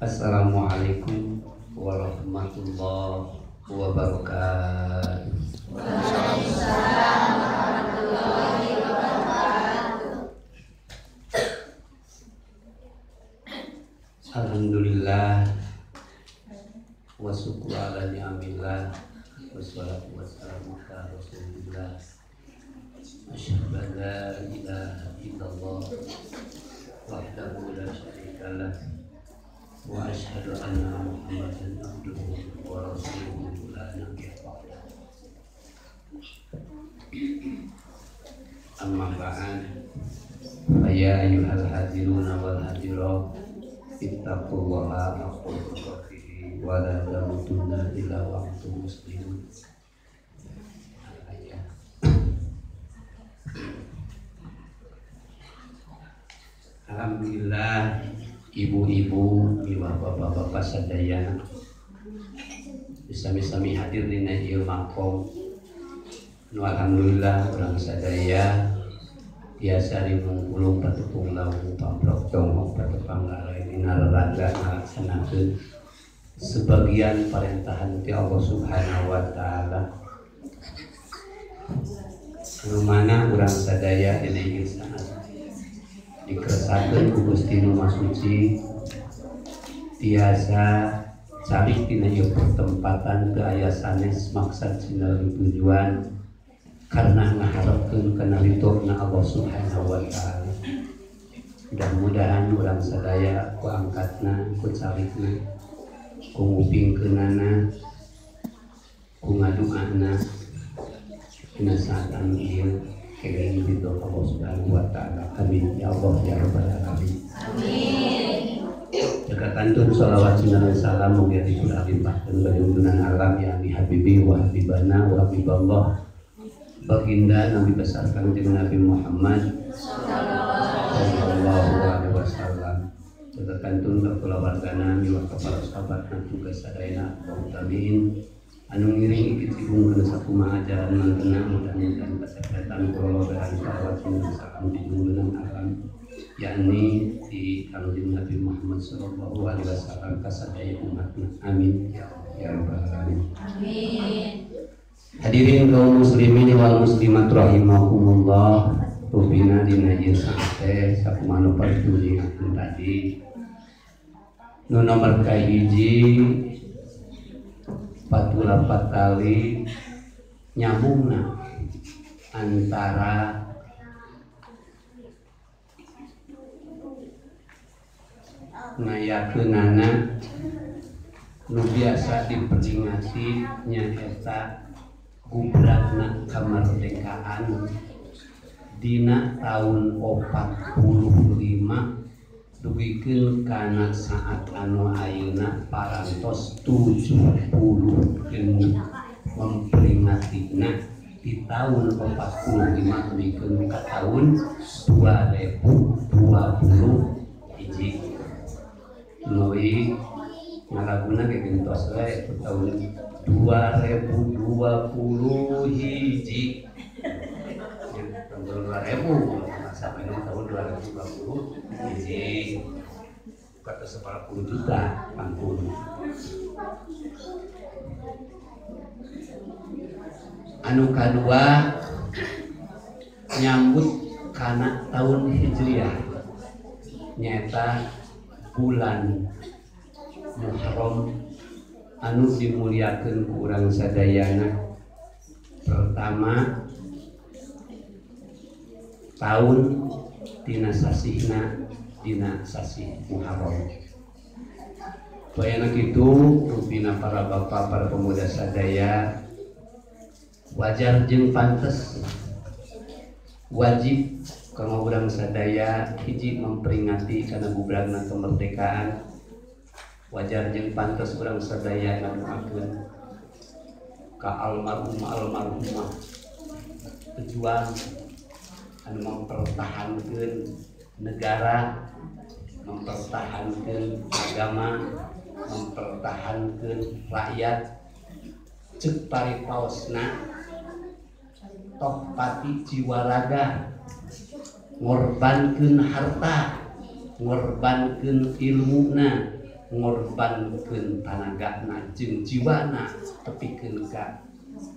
Assalamualaikum warahmatullahi wabarakatuh. Waalaikumsalam warahmatullahi wabarakatuh. Alhamdulillah wa syukru ala ni'amillah wassalatu wassalamu ala rasulillah. Asyhadu an la ilaha illallah wahdahu la syarika lah wa asyhadu anna Muhammadan abduhu wa rasuluhu la nabiyya ba'da. Amma ba'd, ya ayyuhal hadiruna wal hadirat, ittaqullaha haqqa tuqatih wa la tamutunna illa wa antum muslimun. Alhamdulillah, ibu-ibu, miwah bapak-bapak sadaya sami-sami hadir dina ieu makom. Nu alhamdulillah urang sadaya biasa dimungkulung patepung laung pamprok jonghok patepang lalai dina raraga ngalaksanakeun sebagian parentahan ti Allah Subhanahu wa taala. Nu mana urang sadaya dina ieu saat dikeresakeun ku Gusti Nu Maha Suci tiasa calik dina ieu pertempatan teu aya sanes maksad sinareng tujuan karena ngaharepkeun kana ridhona Allah Subhanahu wa taala. Mudah-mudahan urang sadaya ku angkatna, ku calikna, ku ngupingkeunana, ku ngaduana dina saat anu ieu kenging ridho Allah Subhanahu wa taala. Amin ya Allah ya rabbal alamin. Amin. Jaga kantun sholawat dan salam mugia dicurahlimpahkeun ka junjungan alam ya Habibi wa habibana wa habiballah baginda Nabi besar Kanjeng Nabi Muhammad sallallahu alaihi wasallam. Jaga kantun ka kulawargana miwah ka para sahabat dan tugas sadayana tabiin anu ngiring ikit sibung kana sakumaha ajaran mantena mudah-mudahan kasepratan kula loberan sholawat dan salam di junjungan alam yakni di Kanjeng Nabi Muhammad sallallahu alaihi wasallam kasadaya umatna. Amin ya rabbal alamin. Amin. Hadirin kaum muslimin wal muslimat rahimakumullah, rupina dina ieu saat sakumaha nu paritulingakeun tadi. Nu nomor kahiji 48 kali nyambungna antara ngayakeunana nu biasa diperingati nyaeta gubrakna kamerdekaan dina tahun 45 dugikeun kana saat anu ayeuna parantos 70 memperingatina di tahun 45 dugikeun ka tahun 2020 hiji. Nui ngaraguna ge gentos we tahun 2020 hiji. Tahun 2000 sampai tahun 2020 hiji kata 90 juta ampun. Anu kadua nyambut kana tahun Hijriah nyaeta bulan Muharram anu dimuliakeun ku urang sadayana. Pertama tahun dina sasihna dina sasih Muharram. Bayana kitu rupina para bapak para pemuda sadaya wajar jeung pantes wajib kanggo urang sadaya hiji memperingati kana gubrakna kemerdekaan. Wajar jeung pantes urang sadaya ngadoakeun ka almarhum almarhumah pejuang anu mempertahankeun negara, mempertahankeun agama, mempertahankeun rakyat. Ceuk paripaosna toh pati jiwa raga, ngorbankeun harta, ngorbankeun ilmuna, ngorbankeun tanagana jeung jiwana tepikeun ka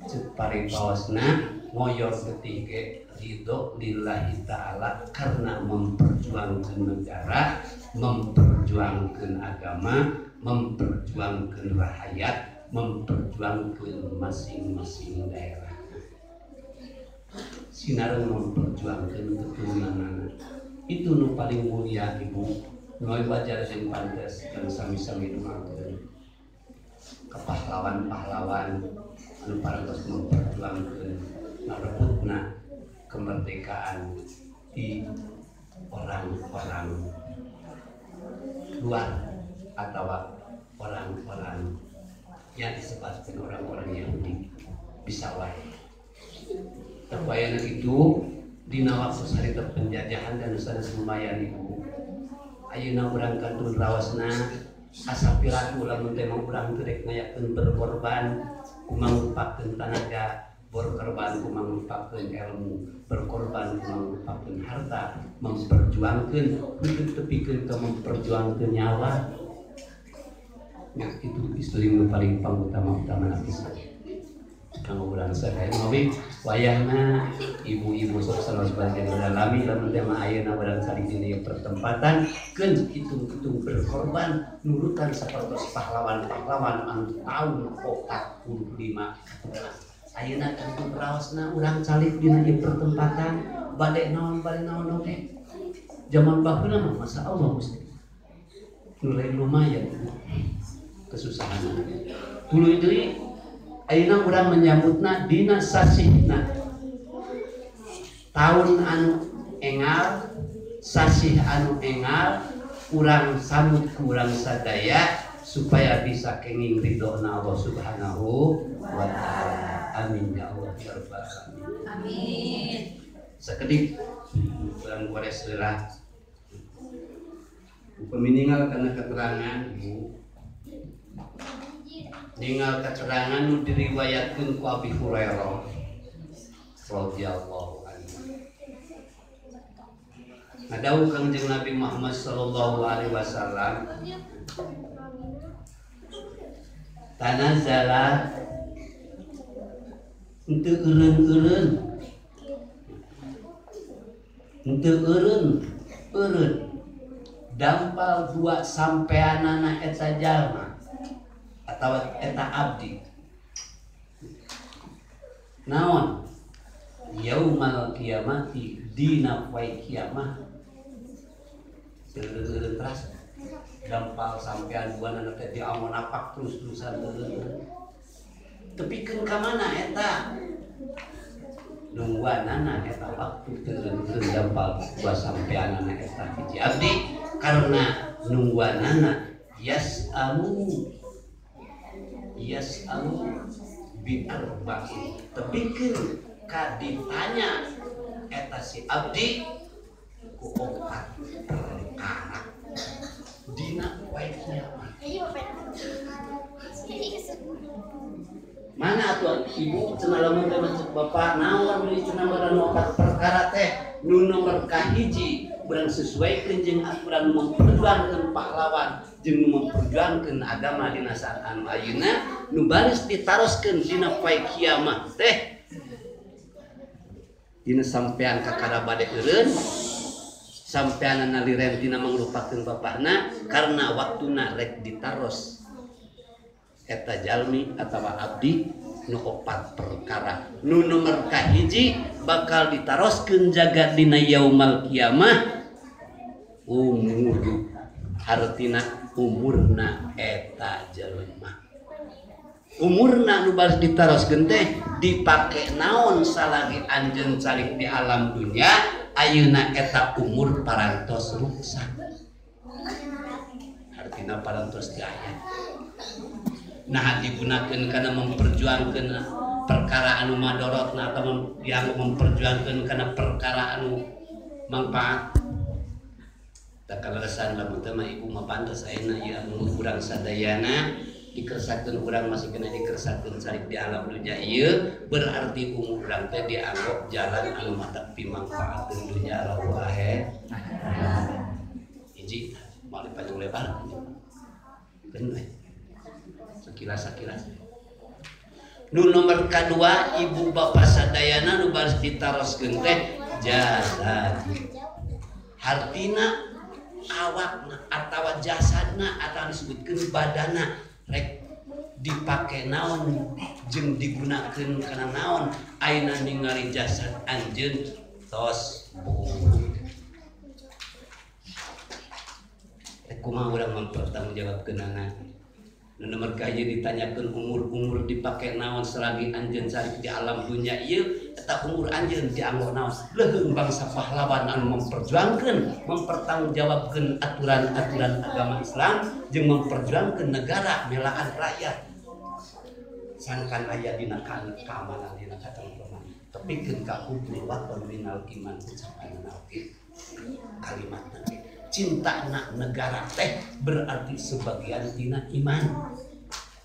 ceuk paripaosna ngoyor getih ge ridho lillahi ta'ala karena memperjuangkan negara, memperjuangkan agama, memperjuangkan rakyat, memperjuangkan masing-masing daerah. Sinareng memperjuangkan keturunanana. Itu nu paling mulia ibu. Nu wajar jeung pantes dan sami-sami doakeun ka pahlawan-pahlawan anu parantos memperjuangkeun ngarebutna kemerdekaan di orang-orang luar atau orang-orang yang disebutkan orang-orang Yahudi bisa wae. Terbayang itu dina waktu harita penjajahan dan sanes lumayan ibu. Ayeuna urang kantun rawasna asa piraku lamun teh mah urang teu rek ngayakeun berkorban kumangrupakeun tanaga, berkorban kumangrupakeun ilmu, berkorban kumangrupakeun harta, memperjuangkeun henteu tepikeun ka memperjuangkeun nyawa. Nya itu istilah nu paling pangutama-utama pisan. Kanggo urang sadaya mawi wayahna ibu-ibu sok selalu sebagian mendalami lamun teh mah ayeuna urang cari dina pertempatan keun hitung-hitung berkorban nurutan sapertos pahlawan-pahlawan anu taun 45. Ayeuna kanggo raosna urang calik dina ieu pertempatan bade naon oge. Zaman baheula mah masa Allah Gusti. Nu lain lumayan kesusahan. Tuluy deui ayeuna urang menyambutna dina sasihna taun anu engal, sasih anu engal, urang sambut ku urang sadaya supaya bisa kenging ridhona Allah Subhanahu wa taala. Amin ya Allah ya rabbal alamin. Amin. Sakedik urang gores lelah. Upami ningal kana keterangan ibu, ningal keterangan nu diriwayatkeun ku Abi Hurairah radhiyallahu anhu. Ngadawuh Kangjeng Nabi Muhammad sallallahu alaihi wasallam, tanazala henteu eureun-eureun, henteu eureun-eureun dampal dua sampeanana eta jalma atau eta abdi naon yaumal kiamati dina poe kiamah seureun teras dampal sampean dua nana teh diamon napak terus-terusan tepikeun ka mana eta nungguanana eta waktu teureun dampal dua sampeanana eta hiji abdi karena nungguanana yasalu bi arba'in tepikeun ka ditanya eta si abdi ku opat perkara dina poe kiamat. Mana atuh ibu cenah lamun teh cek bapak naon deui cenah badan opat perkara teh nu nomor kahiji urang sesuaikeun jeung aturan memperjuangkeun pahlawan jeung nu memperjuangkeun agama dina saat anu ayeuna nu baris ditaroskeun dina poe kiamat teh dina sampean kakara bade eureun sampeanana liren tina mangrupakeun bapakna karena waktuna rek ditaros eta jalmi atawa abdi nu opat perkara nu nomor kahiji bakal ditaroskeun jagat dina yaumal kiamah umur hartina umurna eta jelema umurna nu baris ditaroskeun teh dipake naon salagi anjeun calik di alam dunya ayeuna eta umur parantos ruksak hartina parantos diaya. Nah digunakan karena memperjuangkan perkara anu madorotna atau yang memperjuangkan karena perkara anu manfaat. Tak kaleresan lamun teh mah ibu mah pantes ayeuna ieu anu urang sadayana dikersakeun urang masih kena dikersakeun calik di alam dunya ieu berarti umur urang teh dianggap jalan anu matak pimangfaateun dunya lahu akhir. Hiji moal panjang lebar. Keun we. Sakilas-sakilas. Nu nomor kadua ibu bapak sadayana nu baris ditaroskeun teh jasad. Hartina awakna atawa jasadna atawa disebutkeun badana rek dipake naon jeung digunakeun kana naon ayeuna ningali jasad anjeun tos buruk. Rek kumaha urang mempertanggungjawabkeunana? Nu nomor kahiji ditanyakeun umur-umur dipake naon selagi anjeun cari di alam dunya ieu eta umur anjeun dianggo naon leuheung bangsa pahlawan anu memperjuangkeun mempertanggungjawabkeun aturan-aturan agama Islam jeung memperjuangkeun negara melaan rakyat sangkan aya dina keamanan dina katentreman tepikeun ka hubul waton minal iman ucapan oge kalimatna cinta nak negara teh berarti sebagian tina iman.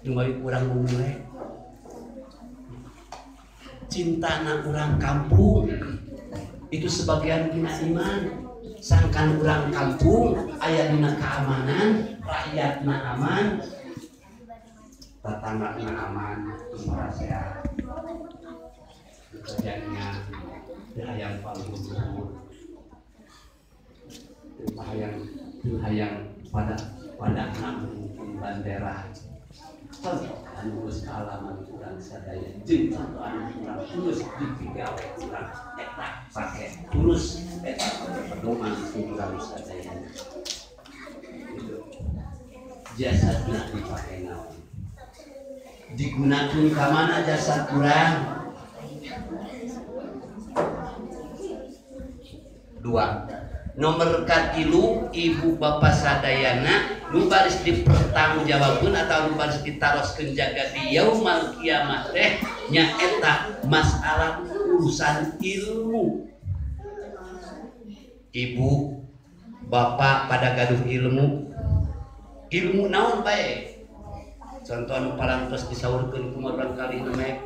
Dumari urang mulai cinta nak urang kampung itu sebagian tina iman. Sangkan urang kampung aya dina keamanan, rakyatna aman, tetanggana aman, semua sehat. Kerjanya hayang panggung hayang pada mungkin bandera contoh anu geus kaalaman urang sadaya jeung contoh anu urang tulus dipigawe urang eta pake tulus eta pedoman urang sadaya gitu. Jasadna dipake naon digunakeun ka mana jasad urang dua. Nomor katilu ibu bapak sadayana nu baris dipertanggungjawabkeun atau nu baris ditaroskeun jaga di yaumal kiamah teh nyaeta masalah urusan ilmu. Ibu bapak pada gaduh ilmu, ilmu naon bae? Contoh anu parantos disaurkeun ku urang kalih nemek,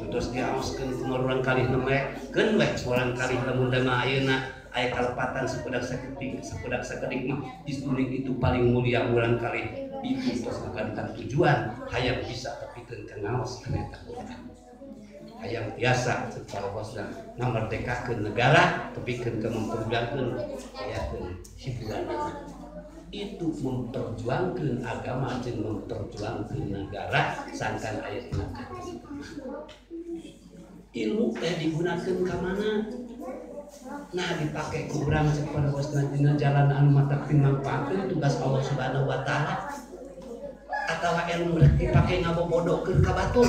terus diaoskeun ku urang kalih nemek, keun we urang kalih lamun mah ayeuna aya kalepatan sakudak sakedik sakudak sakedik mah istuning itu paling mulia urang kalih itu tos bukan tujuan hayang bisa tepikeun ka ngaos kana eta urang hayang tiasa saparobosna ngamerdekakeun negara tepikeun ka memperjuangkeun hayakeun hiburan itu memperjuangkeun agama jeung memperjuangkeun negara sangkan aya dina ilmu teh digunakeun ka mana? Nah dipakai ku urang saparobosna dina jalan anu matak dimangfaatkeun tugas Allah Subhanahu wa taala atawa ilmu rek dipake ngabobodokeun ka batur.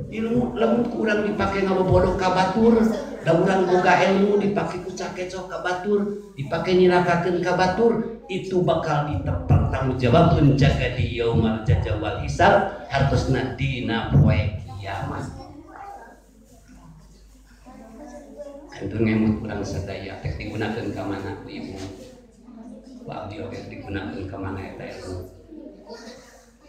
Ilmu lamun ku urang dipake ngabobodo ka batur, da urang boga ilmu dipake ku cakecoh ka batur, dipake nyilakakeun ka batur, itu bakal dipertanggungjawabkeun jaga di yaumal jaza wal hisab hartosna dina poe kiamat. Itu ngemut urang sadaya teh digunakeun ka mana ku ibu ku abdi oge digunakeun ka mana eta ilmu.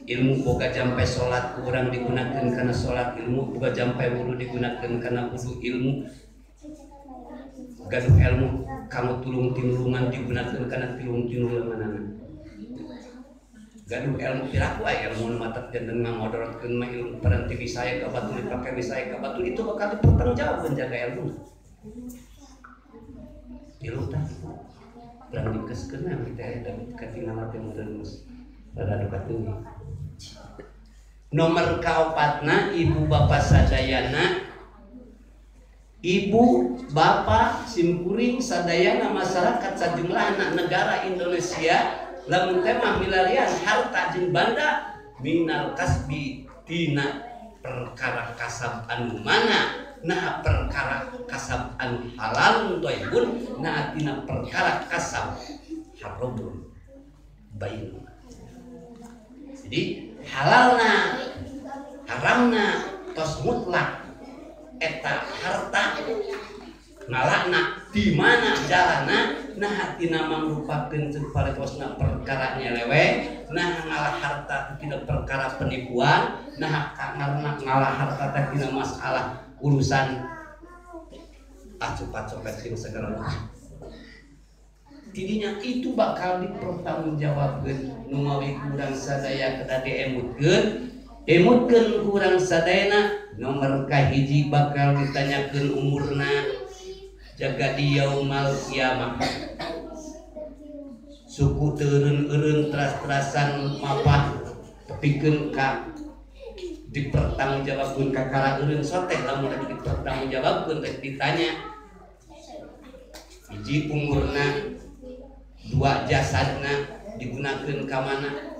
Ilmu boga jampe salat ku urang digunakeun kana salat, ilmu boga jampe wudu digunakeun kana wudu, ilmu gaduh ilmu kanggo tulung tinulungan digunakeun kana tulung tinulunganana. Gaduh ilmu piraku aya ilmu matak janten ngamodorotkeun mah ilmu paranti wisaya ka batur dipake wisaya ka batur itu bakal dipertanggungjawabkeun jaga ilmu. Ilmu tah urang dikeskeun teh da katingal teh meureun geus rada duka teuing. Nomor kaopatna ibu bapak sadayana, ibu bapak simkuring sadayana masyarakat sajumlahna negara Indonesia lamun teh mah milarian harta jeung banda minal kasbi tina perkara kasab anu mana nah perkara kasab anu halal thayyibun nah tina perkara kasab haramun bainun. Jadi halalna haramna tos mutlak eta harta ngalakna di mana jalana nah tina mangrupakeun ceuk paretosna perkara nyelewe nah ngalah harta tina perkara penipuan nah ngalah harta teh tina masalah urusan acupat copet sing segala. Tidinya itu bakal dipertanggungjawabkeun nu mawi urang sadaya kedah diemutkeun, emutkeun urang sadayana nomor kahiji bakal ditanyakeun umurna jaga di yaumal kiamah. Suku teureun-eureun teras-terasan mapah tepikeun ka dipertanggungjawabkeun ka kara eureun soteh lamun rek dipertanggungjawabkeun rek ditanya. Hiji umurna, dua jasadna digunakeun ka mana.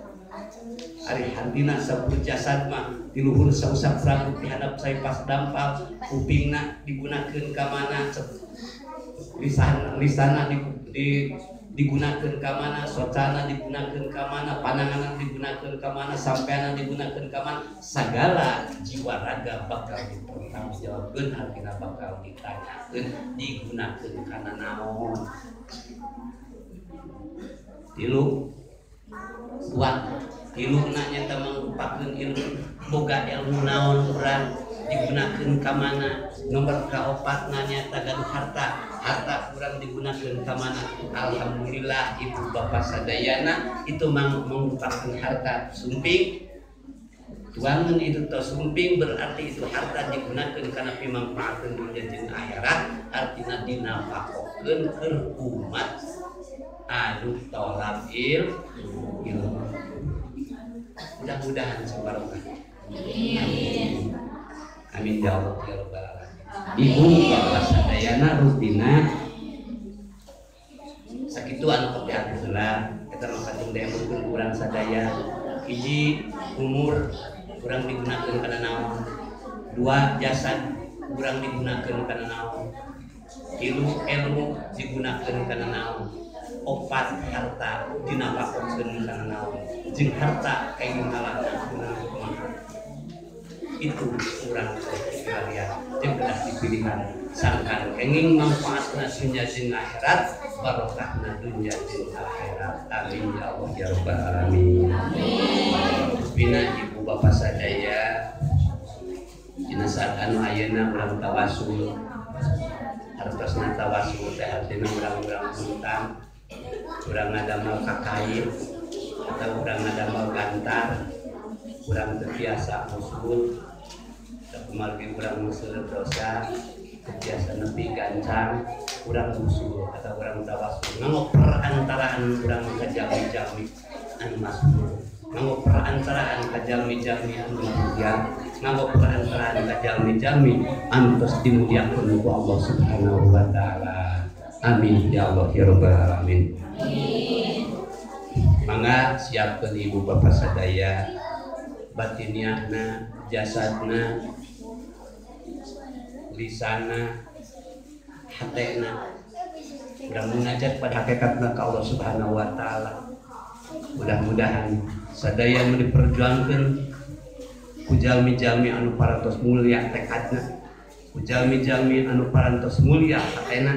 Ari hantina sabur jasad mah di luhur sausap rambut di handap saipas dampal, kupingna digunakeun ka mana, lisana digunakeun ka mana, socana digunakeun ka mana, pananganan digunakeun ka mana, sampeana digunakeun ka mana, sagala jiwa raga bakal dipertanggungjawabkeun, artina bakal ditanyakeun digunakeun kana naon. Tilu dua tilu nanya mangrupakeun ilmu, boga ilmu naon urang digunakeun ka mana. Nomor kaopat nanya gaduh harta, harta urang digunakeun ka mana. Alhamdulillah ibu bapak sadayana itu mangrupakeun harta sumping tuangan itu tos sumping berarti itu harta digunakeun kana pimangfaateun dunya jeung akhirat, artina dinafakohkeun keur umat anu tolab ilmu. Mudah-mudahan sabarokah. Amin. Amin ya Allah ya rabbal alamin. Ibu bapak sadayana rutina sakitu anu kopi heula eta mah penting diemutkeun ku urang sadaya. Hiji umur urang digunakeun kana naon, dua jasad urang digunakeun kana naon, tilu ilmu digunakeun kana naon, opat harta dinafakohkeun kana naon, jeung harta kenging ngalana kumaha. Itu urang sekalian jeung kedah dipilihan sangkan kenging manfaatna dunya jeung akhirat, barokahna dunya jeung akhirat. Amin ya Allah ya rabbal alamin. Amin. Bina ibu bapak sadaya dina saat anu ayeuna urang tawasul, hartosna tawasul teh artina urang-urang hutang, urang ngadamel kakain atau urang ngadamel gantar, urang teu biasa usul kumargi urang ngusul dosa, biasa nepi gancang, urang usul atau urang tawasul nganggo perantaraan urang ka jalmi-jalmi anu masuk, nganggo perantaraan ka jalmi-jalmi anu mulia, nganggo perantaraan ka jalmi-jalmi anu tos dimuliakeun ku Allah Subhanahu wa taala. Amin ya Allah ya rabbal alamin. Mangga siapkeun ibu bapak sadaya batiniahna, jasadna, lisana, hatena. Urang munajat pada hakikatna ka Allah Subhanahu wa taala. Mudah-mudahan sadaya nu diperjuangkeun ku jalmi-jalmi anu parantos mulia tekadna, ku jalmi-jalmi anu parantos mulia hatena,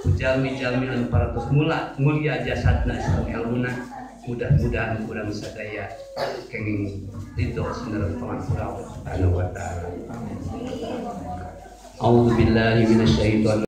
ku jalmi-jalmi anu parantos mulia jasadna sareng elmuna. Mudah-mudahan urang sadaya kenging ridho sinareng pangampura Allah Subhanahu wa taala. A'udzubillahi minasyaitonir